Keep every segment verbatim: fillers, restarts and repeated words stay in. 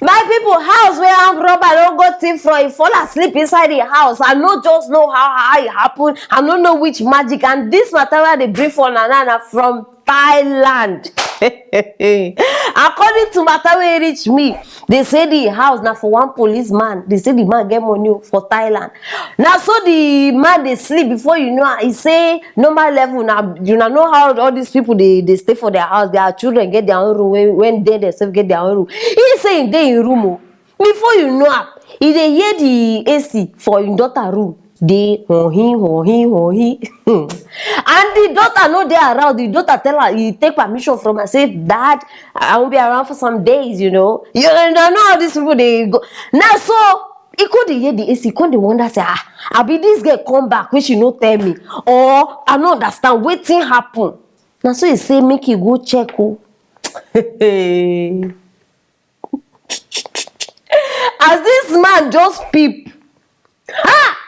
My people, house where armed robber don go thief from, he fall asleep inside the house. I no just know how, how it happen. I no know which magic. And this matter wey I dey bring for una now na from Thailand. According to matter wey reach me, they say the house na for one policeman. They say the man get money o for Thailand. Na so the man dey sleep, before you know am, he say normal level na, you na know how all these people dey dey stay for their house. Their children get their own room, when when they themselves get their own room. He say he dey in room o. Before you know am, he dey hear the A C for him daughter room dey hohi hohi hohi. And the daughter no dey around. The daughter tell her, he take permission from her, say, "Dad, I won't be around for some days, you know." You know, know how these people dey go. Now so he come dey hear the A C, come dey wonder say, "Ah, abi this girl come back wey she no tell me, or I no understand wetin happen." Na so he say make he go check o. As this man just peep, ha!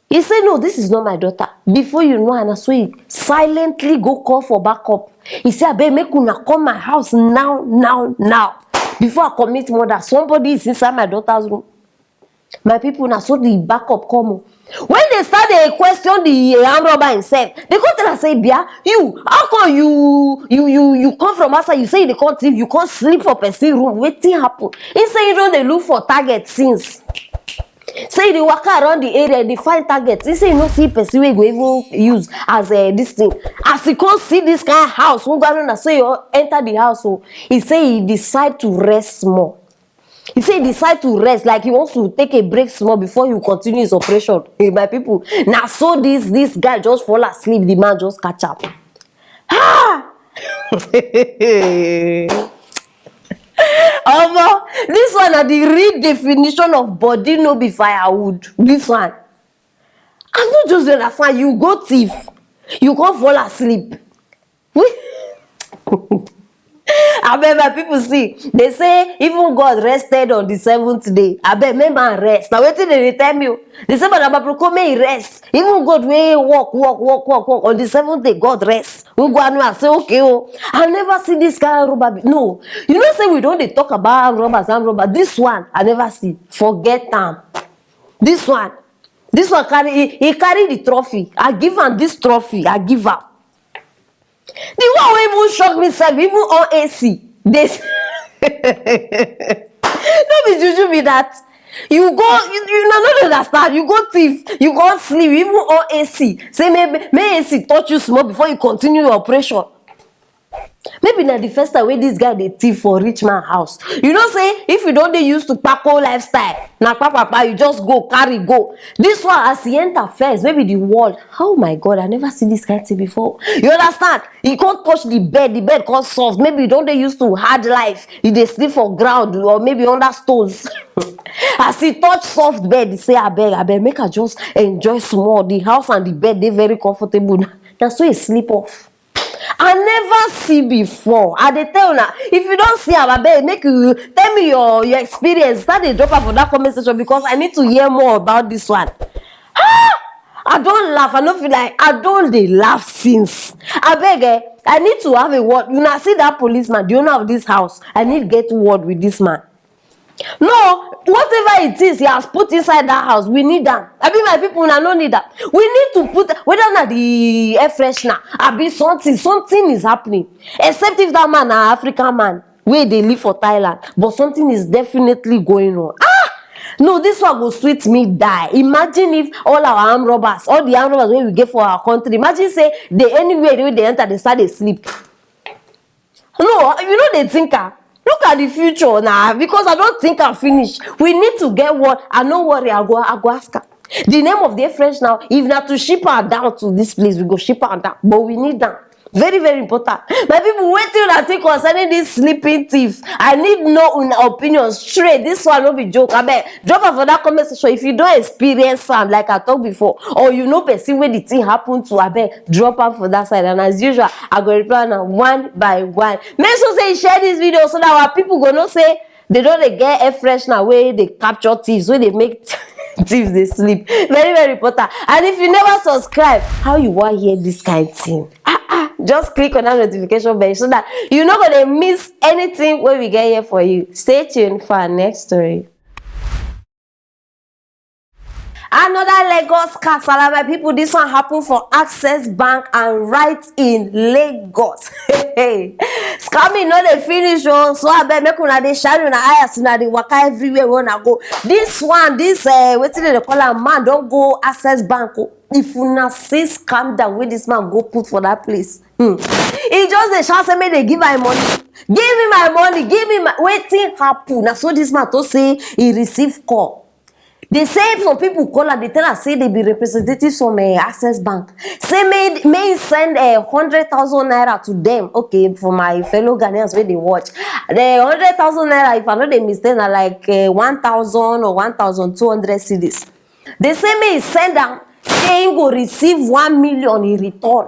He say, "No, this is not my daughter." Before you know, and so he silently go call for backup. He say, "Abeg, make una come my house now, now, now. Before I commit murder, somebody is inside my daughter's room." My people, na so the backup come o. When they start dey question the armed robber himself, they come tell am say, "Bia, you, how come you you you you come from outside? You say you dey come thief, you come sleep for person room. Wetin happen?" He say he don dey look for target since. Say he dey waka around the area, dey find target. He say he no see person wey go even use as, eh, this thing. As he come see this kind house, who gonna say you enter the house o? He say he decide to rest small. He say he decide to rest, like he wants to take a break small before he continue his operation. Hey, my people, na so this this guy just fall asleep. The man just catch up. Ah! Omo, this one na the real definition of body no be firewood. This one, I no just dey understand. You go thief, you come fall asleep. Abeg, my people, see, they say even God rested on the seventh day. Abeg, make man rest. Na wetin they dey tell me o. They say, "Madam Aproko, make he rest." Even God wey work, work, work, work, work, on the seventh day, God rest. We go and I say, "Okay o, I never see this kind of robber be-" No, you know say we don dey talk about armed robbers, armed robbers. This one, I never see. Forget am. This one, this one carry, he, he carry the trophy. I give am this trophy. I give am. The one wey even shock me sef, even on A C. They no be juju be that. You go, you, you no no understand. You go thief, you go sleep, even on A C. Say make make A C touch you small before you continue your operation. Maybe na the first time wey this guy dey thief for rich man house. You know say if you don dey used to kpako lifestyle, na kpakpakpa, you just go carry go. This one, as he enter first, maybe the wall. Oh my God, I never see this kind thing before. You understand? He come touch the bed, the bed come soft. Maybe you don dey used to hard life. You dey sleep for ground or maybe under stones. As he touch soft bed, he say, "Abeg, abeg, make I just enjoy small. The house and the bed dey very comfortable." Na so he sleep off. I never see before. I dey tell una, if you don see am, abeg, make you tell me your your experience. Start dey drop am for that comment section because I need to hear more about this one. Ah! I don laugh. I no feel like I don dey laugh since. Abeg, eh, I need to have a word. Una see that policeman, the owner of this house. I need get word with this man. No, whatever it is he has put inside that house, we need am. Abi, my people, una no need am. We need to put, whether na the air freshener, abi something, something is happening. Except if that man na African man wey dey live for Thailand, but something is definitely going on. Ah! No, this one go sweet me die. Imagine if all our armed robbers, all the armed robbers wey we get for our country, imagine say they, anywhere wey they enter, they start dey sleep. No, you no dey think am. Look at the future na, because I don think am finish. We need to get one. I no worry, I go, I go ask am. The name of the freshener, if na to ship am down to this place, we go ship am down. But we need am. Very, very important. My people, wetin una think concerning this sleeping thief? I need know una opinion straight. This one no be joke. Abeg, drop am for that comment section if you don experience am, like I talk before, or you know person wey the thing happen to. Abeg, drop am for that side. And as usual, I go reply una one by one. Make sure say you share this video so that our people go know say they don dey get air freshener wey dey capture thieves, wey dey make thieves dey sleep. Very, very important. And if you never subscribe, how you wan hear this kind thing? Ah, ah. Just click on that notification bell so that you no go dey miss anything wey we get here for you. Stay tuned for our next story. Another Lagos kasala, my people. This one happen for Access Bank and right in Lagos. Scamming no dey finish o, so abeg make una dey shine una eye as una dey waka everywhere wey una go. This one, this, uh, wetin dem dey call am, man don go Access Bank o. If una see scam down wey this man go put for that place, hmm, he just dey shout say make dem give am money, give me my money, give me my, wetin happen? Na so this man to say he receive call. They say some people call am, they tell am say they be representatives from, uh, Access Bank. Say make, make he send a hundred thousand naira to them. Okay, for my fellow Ghanaians wey dey watch, the hundred thousand naira, if I no dey mistake, na like, uh, one thousand or one thousand two hundred cedis. They say make he send am, say he go receive one million in return.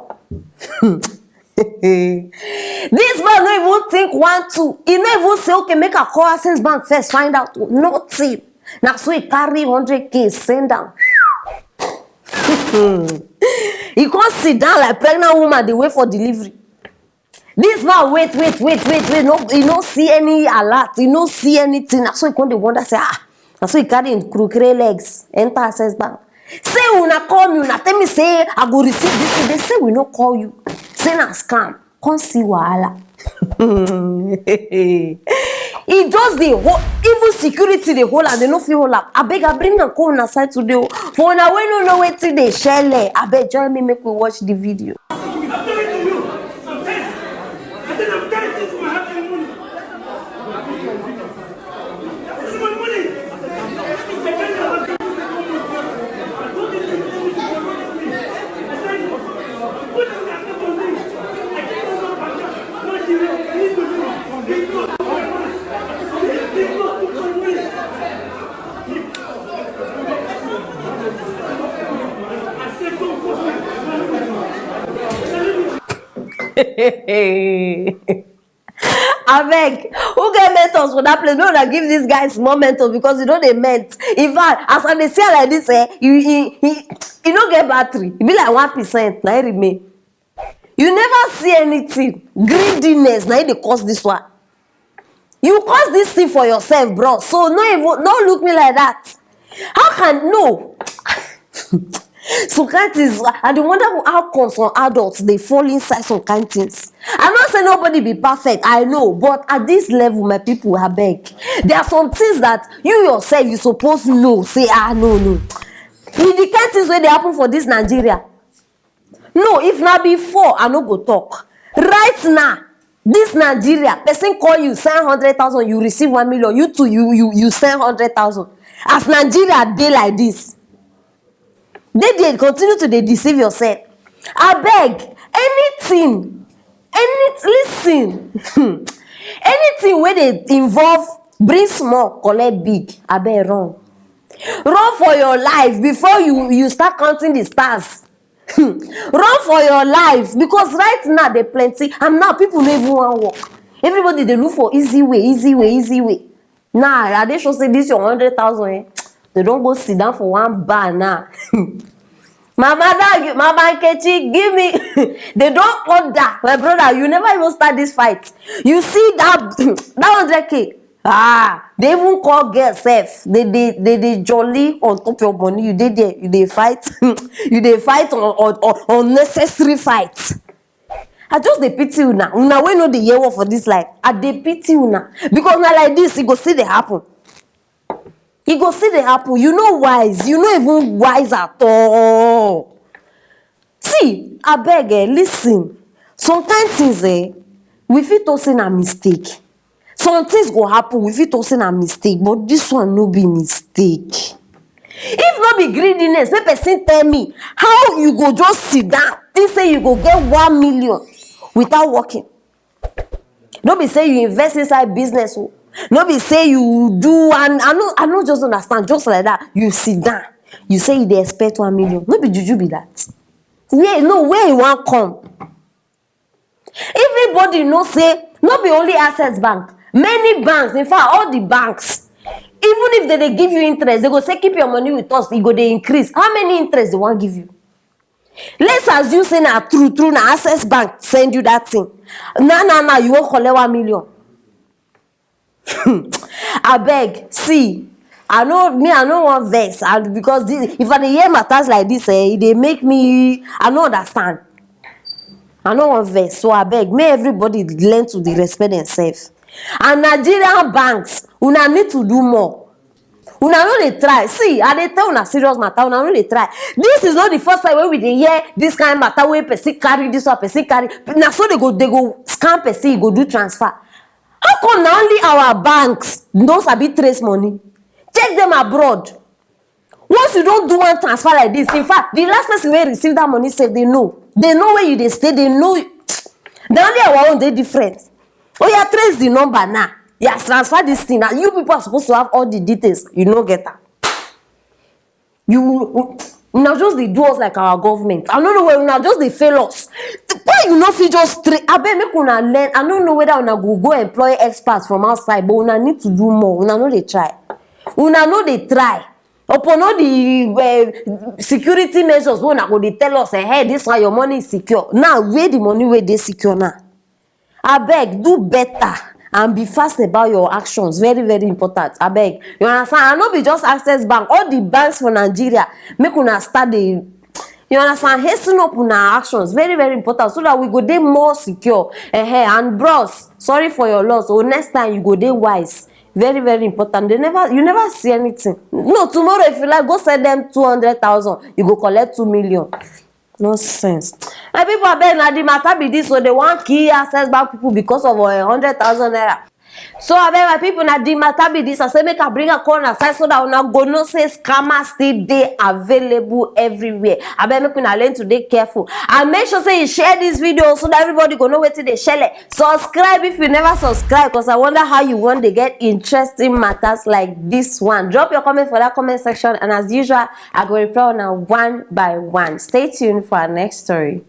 This man no even think one two. He no even say, "Okay, make I call Access Bank first, find out." Nothing. Na so he carry hundred K, send am. He come sit down like pregnant woman dey wait for delivery. This man wait, wait, wait, wait, wait. No, he no see any alert. He no see anything. Na so he come dey wonder say, ah. Na so he carry him kukere legs enter Access Bank. Say una call me, una tell me say I go receive this thing. They say we no call you. Say na scam. Come see wahala. He just dey hold, even security dey hold am, they no fit hold am. Abeg, I bring am come una side today o. For una wey no know wetin dey shele, abeg join me make we watch the video. Abeg, who get Mentos for that place? Make una give this guy small Mentos because you know they meant. In fact, as I dey see am like this, eh, you, he, he, he no get battery. E be like one percent na e remain. You never see anything. Greediness na e dey cause this one. You cause this thing for yourself, bro. So no even, no look me like that. How can, no? Some kind things, I dey wonder how come some adults dey fall inside some kind things. I know say nobody be perfect, I know, but at this level, my people, abeg, there are some things that you yourself you suppose know. Say, ah, no, no. With the kind things wey dey happen for this Nigeria, no, if na before, I no go talk. Right now, this Nigeria, person call you, send hundred thousand, you receive one million, you too, you, you, you send hundred thousand. As Nigeria dey like this, dey there, continue to dey deceive yourself. Abeg, anything, any, listen, anything wey dey involve bring small, collect big, abeg run. Run for your life before you, you start counting the stars. Run for your life, because right now dey plenty, and now people no even wan work. Everybody dey look for easy way, easy way, easy way. Now I dey sure say this your hundred thousand, eh, they don go sit down for one bar now. Mama Dag, Mama Nkechi, give me. They don order, my brother. You never even start this fight. You see that that hundred K. Ah, they even call girls sef. They dey, they dey jolly on top your money. You dey there, you dey fight. You dey fight on, on, on unnecessary fight. I just dey pity una. Una wey no dey hear word for this life, I dey pity una, because na like this e go still dey happen. E go still dey happen. You no wise. You no even wise at all. See, abeg, eh, listen. Some kind things, eh, we fit talk say na mistake. Some things go happen, we fit talk say na mistake, but this one no be mistake. If no be greediness, make person tell me how you go just sit down, think say you go get one million without working. No be say you invest inside business o. No be say you do, and I no, I no just understand. Just like that, you sit down. You say you dey expect one million. No be juju be that. Where, no, where you wan come? Everybody know say no be only Access Bank. Many banks, in fact, all the banks, even if they dey give you interest, they go say, "Keep your money with us, e go dey increase." How many interest they wan give you? Let's assume say na true true na Access Bank send you that thing. Now now now you wan collect one million. Abeg, see, I no, me I no wan vex, and because this, if I dey hear matters like this, eh, e dey make me, I no understand. I no wan vex, so abeg, make everybody learn to dey respect themselves. And Nigerian banks, una need to do more. Una no dey try. See, I dey tell una serious matter, una no dey try. This is not the first time wey we dey hear this kind matter wey person carry this one, person carry. Na so they go, they go scam person, e go do transfer. How come na only our banks no sabi trace money? Check them abroad. Once you don do one transfer like this, in fact, the last person wey receive that money sef, they know. They know where you dey stay, they know. Na only our own dey different. Oya, trace the number now. Yes, transfer this thing now. You people are supposed to have all the details. You no get am. You, una just dey do us like our government. I no know where una just dey fail us. Why you no fit just trace? Abeg, make una learn. I no know whether una go go employ experts from outside, but una need to do more. Una no dey try. Una no dey try. Upon all the, eh, security measures wey una go dey tell us, eh, hey, this one, your money is secure. Now, where the money wey dey secure now? Abeg, do better and be fast about your actions. Very, very important. Abeg, you understand? And no be just Access Bank. All the banks for Nigeria, make una start dey, you understand, hasten up una actions. Very, very important, so that we go dey more secure. Ehen. And bros, sorry for your loss. So next time you go dey wise. Very, very important. They never, you never see anything. No, tomorrow if you like, go send them two hundred thousand. You go collect two million. Nonsense. My people, abeg, na the matter be this. So they wan kill Access Bank people because of a hundred thousand naira. So abeg, my people, na the matter be this. I say make I bring a corner side so that una go know say scammers still dey available everywhere. Abeg, make una learn to dey careful and make sure say you share this video so that everybody go know wetin dey shele. Subscribe if you never subscribe, because I wonder how you wan dey get interesting matters like this one. Drop your comment for that comment section, and as usual, I go reply una one by one. Stay tuned for our next story.